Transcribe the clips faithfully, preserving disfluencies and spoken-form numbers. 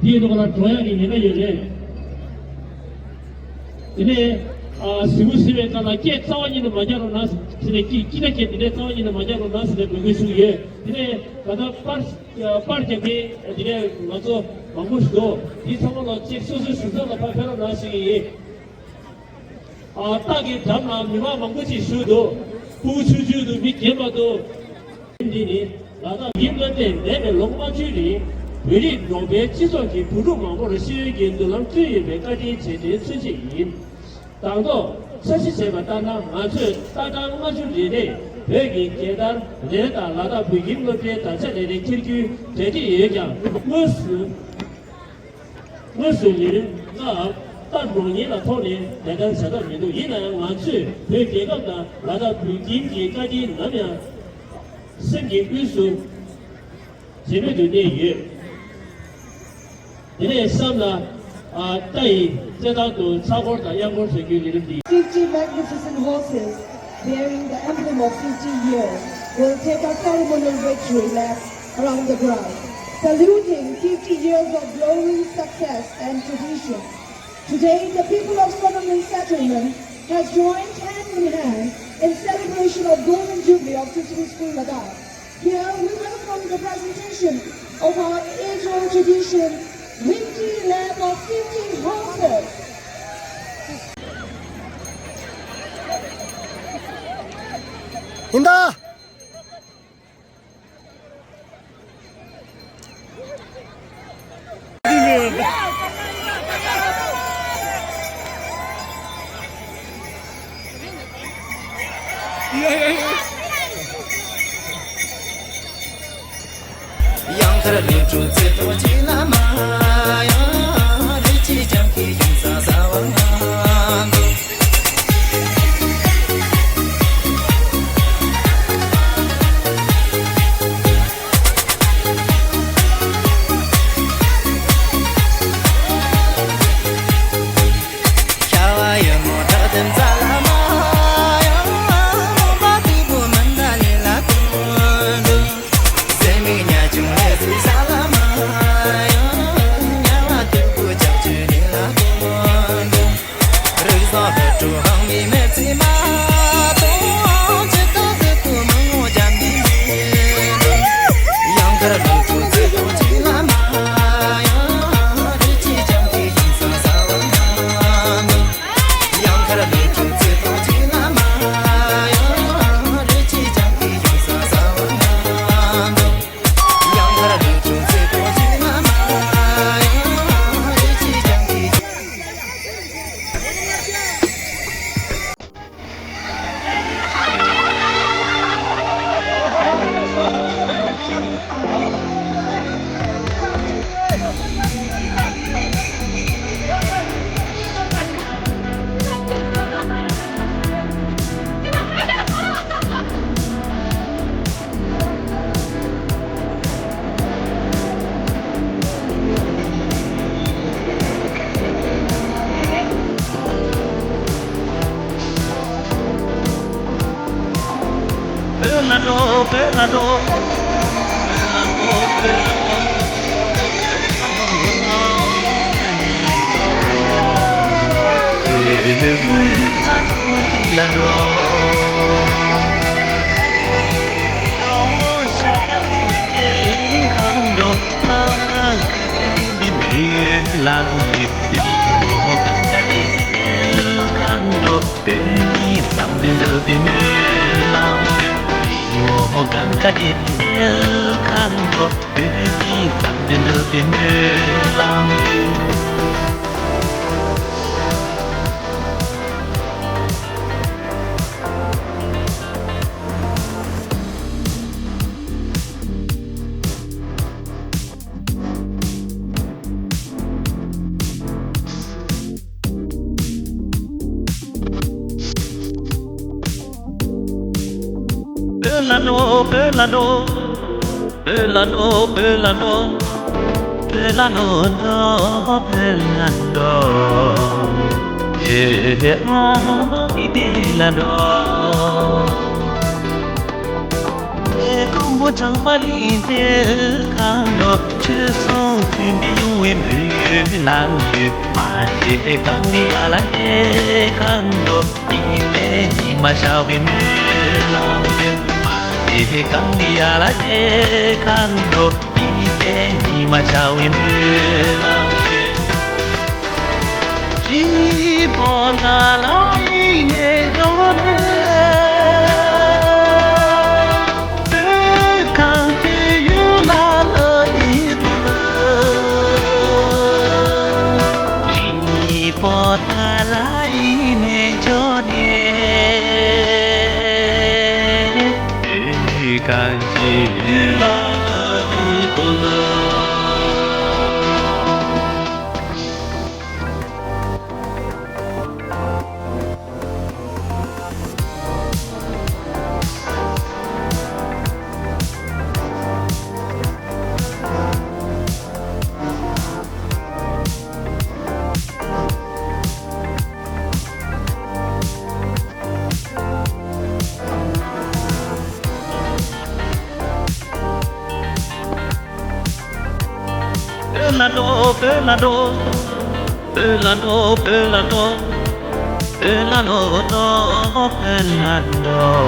དེའི་ཐོག་ལ་འགྲོ་ཡག་གི་ཉེན་ཁ་ཡོད་རེད། དེ་ནས་ཨ་གཟིགས་མོ་གཟིགས་པའི་སྐབས་ལ་སྐད་རྩ་བ་ཉིད་ནས་མ་རྒྱག་རོགས་གནང་ཟེར་ནས། སྐད་སྐད་ཆ་སྐད་དེ་འདྲའི་རྩ་བ་ཉིད་ནས་མ་རྒྱག་རོགས་གནང་ཟེར་ནས་འབོད་སྐུལ་ཞུ་གི་ཡོད། དེ་ནས་ད་ལྟ་པར་པར་རྒྱག་མཁན་དེ་ནས་ང་ཚོ་མང་པོ་ཞིག་འདུག་དེ་ཚང་མ་ལ་གཅིག་སོ་སོའི་གཟིམ་ཚང་ལ་ཕར་ཕེབས་རོགས་གནང་ཞུ་གི་ཡིན། ཨ་སྟག་གི་འགྲམ་ལ་མི་མང་མང་པོ་ཞིག་བཞུགས་འདུག་སྤུ་གུ་ཆུང་ཆུང་འདུག་མི་རྒན་པ་འདུག་འདི་ནི་ལ་དྭགས་ཡིན་པ་སྟེ། འདས་པའི་ལོ་ལྔ་བཅུའི་རིང་བོད་རིགས་ནང་པའི་སྤྱི་ཚོགས་ཀྱི་བུ་ཕྲུག་མང་པོར་ཤེས་ཡོན་གྱི་མདུན་ལམ་བསྐྲུན་ཡོད་པའི་བཀའ་དྲིན་རྗེས་དྲན་མཚོན་བྱེད་ཡིན། དང་ཐོག་འཆར་གཞི་བྱས་པ་ལྟར་ན། ང་ཚོས་སྟག་གྲངས་ལྔ་བཅུ་རེ་རེས་བོད་ཀྱི་རྒྱལ་དར་རེ་རེ་དང་ལ་དྭགས་བོད་ཁྱིམ་སློབ་གྲྭའི་དར་ཆ་རེ་རེ་འཁྱེར་རྒྱུའི་གྲ་སྒྲིག་ཡོད་ཀྱང་། དངོས་སུ། དངོས་སུ་ཉིན་ལྔ་ལྟར་ནོར་ཉེན་ལ་ཐོགས་ནས་ལས་དོན་བྱ་ཐབས་མི་འདུག་ཡིན་ན་ཡང་ང་ཚོས་བོད་རྒྱལ་ཁབ་དང་ལ་དྭགས་བོད་ཁྱིམ་གྱི་བཀའ་དྲིན་ནམ་ཡང་སེམས་ཀྱི་དབུས་སུ་བརྗེད་མེད་དུ་གནས་ཡོད། དེ་ནས་གཤམ་ལ་ཨ་རྟ་ཡི་རྩེད་ཐང་དུ་ཚ་སྐོར་དང་གཡང་སྐོར་བྱ་རྒྱུའི་ལས་རིམ་འདི། Fifty magnificent horses bearing the emblem of fifty years will take a ceremonial victory lap around the ground, saluting fifty years of glory, success, and tradition. Today, the people of Solomon Settlement has joined hand in hand in celebration of Golden Jubilee of Tsinghua School Ladakh. Here, we welcome the presentation of our age-old tradition, victory lap of fifty horses. ཡིན་ད། ཆོས་གསུང་ཐོས་པའི་ཡུམ་གྱི་མོས་གནང་ཡོད། མ་ཤེས་གང་ནི་ཡ་ལ་ཤེས་གང་འགྲོ། ཉི་མའི་ཉི་མ་ཤར་བའི་མོས་གནང་ཡོད། མ་ཤེས་གང་ནི་ཡ་ལ་ཤེས་གང་འགྲོ། ཉི་མའི་ཉི་མ་ཤར་བའི་མོས་གནང་ཡོད། སྐྱིད་པོ་ཐ་ལ་ཡི་ནེ་ཇོ་ནེ། བོད་གངས་ཅན་ཡུལ་ལ་ལ་ཡི་དུ། སྐྱིད་པོ་ཐ་ལ་ཡི་ནེ་ཇོ་ནེ། བོད་གངས་ཅན་ཡུལ་ལ་ལ་ཡི་དུ། བོད་ལ་འགྲོ། བོད་ལ་འགྲོ། བོད་ལ་འགྲོ། བོད་ལ་འགྲོ། བོད་ལ་འགྲོ། བོད་ལ་འགྲོ།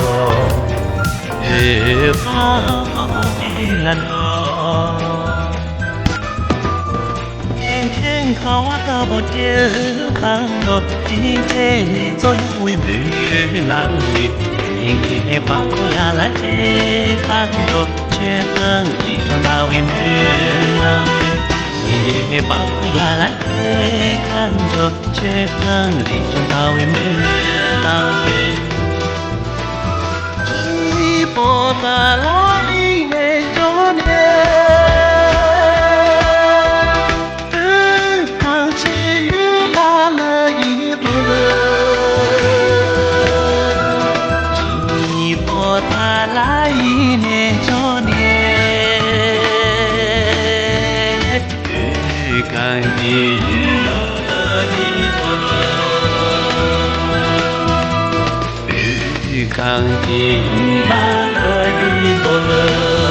བོད་ལ་འགྲོ། ཨིན་ཁན་ཁ་བ་ལྟ་བུ་ཅིག་གང་འདོད་ཅིག་ཁྱེད་ལ་ཚོ་ཡོང་བའི་མོས་གནང་ཡོད། ཨིན་ཁན་པ་ཀུ་ཡ་ལ་ཅིག་གང་འདོད་ཅིག་གང་ཅིག་ཐོན་ལ་བའི་མོས་གནང་ཡོད། ཨིན་ཁན་པ་ཀུ་ཡ་ལ་ཅིག་གང་འདོད་ཅིག་གང་ཅིག་ཐོན་ལ་བའི་མོས་གནང་ཡོད། སྐྱིད་པོ་ཐ་ལ་ཡི་ནེ་ཇོ་ནེ། བོད་གངས་ཅན་ཡུལ་ལ་ལ་ཡི་དུ། སྐྱིད་པོ་ཐ་ལ་ཡི་ནེ་ཇོ་ནེ། བོད་གངས་ཅན་ཡུལ་ལ་ལ་ཡི་དུ། བོད་གངས་ཅན་ཡུལ་ལ་ལ་ཡི་དུ།